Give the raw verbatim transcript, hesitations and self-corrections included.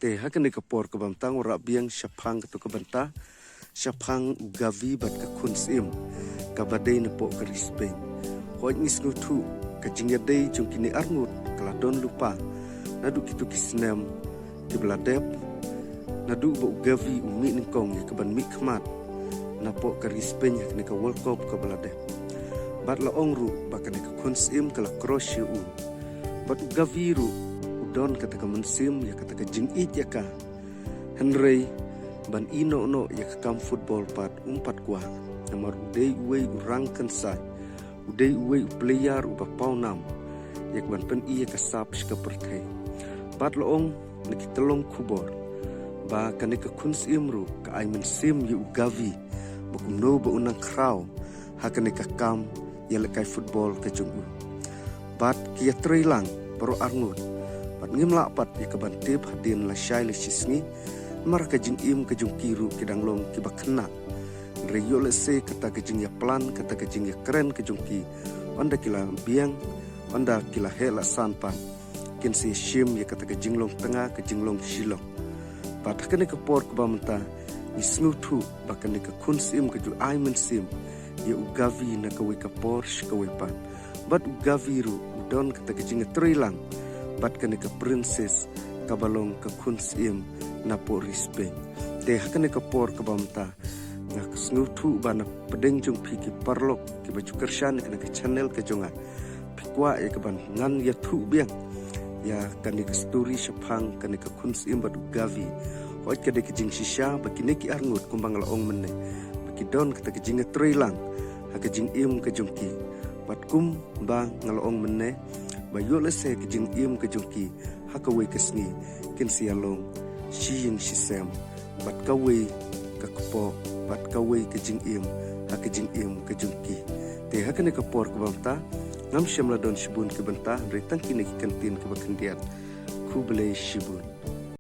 Te ha kane ka por kaba mynta nga wanrah biang shaphang kato ka bynta shaphang u Gavi bad ka khun syiem kaba dei napoh ka ri Spain. Hooid, ngi sngewthuh ka jingïadei jong kine arngut ka la don lypa naduh kito ki snem kiba la dep, naduh ba u Gavi u mih nyngkong ïa kaban mih khmat napoh ka ri Spain ha kane ka World Cup kaba la dep. Bad la ong ruh ba kane ka khun syiem ka la crush ïa u. Bad u Gavi ruh u don kata ka mynsiem ïa kata ka jingïeit ïa ka. Hynrei ban ïehnoh noh ïa ka kam football pat um pat kwah. Namar u dei uwei u rangkynsai, u dei uwei u player uba pawnam ïa kaban pyni ïa ka sap sha ka pyrthei. Bad la ong na ki tyllong khubor ba kane ka khun syiem ruh ka ai mynsiem ïa u Gavi ba kumno ba un nang khraw ha kane ka kam ïalehkai football ka jong u. Bad ki ïatreilang baroh arngut. Bad ngim lah pat ïa kaban tip hadien lashai lashisngi namar ka jingim ka jong ki ruh ki dang long kiba khynnah. Hynrei ïoh lehse kata ka jingïaplan, kata ka jingïakren ka jong ki, ynda ki la biang, ynda ki la heh la san pat, kin sa ïashim ïa kata ka jinglong tnga, ka jinglong shilok. Bad ha kane ka por kaba mynta ngi sngewthuh ba kane ka khun syiem ka ju ai mynsiem ïa u Gavi na kawei ka por sha kawei pat. Bad u Gavi ruh u don kata ka jingïatreilang bad kane ka princess kaba long ka khun syiem napoh ri Spain. Te ha kane ka por kaba mynta nga sngewthuh ba na pdeng jong phi ki paralok kiba ju kyrshan ïa kane ka channel ka jong nga, phi kwah ïa kaban ngan ïathuh biang ïa kane ka story shaphang kane ka khun syiem bad u Gavi. Hooid, ka dei ka jingshisha ba kine ki arngut kumba nga la ong mynne ba ki don kata ka jingïatreilang ha ka jingim ka jong ki. Bad kumba nga la ong mynne ba ïoh lehse ka jingim ka jong ki ha kawei ka sngi kin sa ïalong shi ïing shi sem bad kawei ka kpoh bad kawei ka jingim ha ka jingim ka jong ki. Te ha kane ka por kaba mynta ngam shym la don shibun ki bynta, hynrei tang kine ki kyntien kiba khyndiat. Khublei shibun.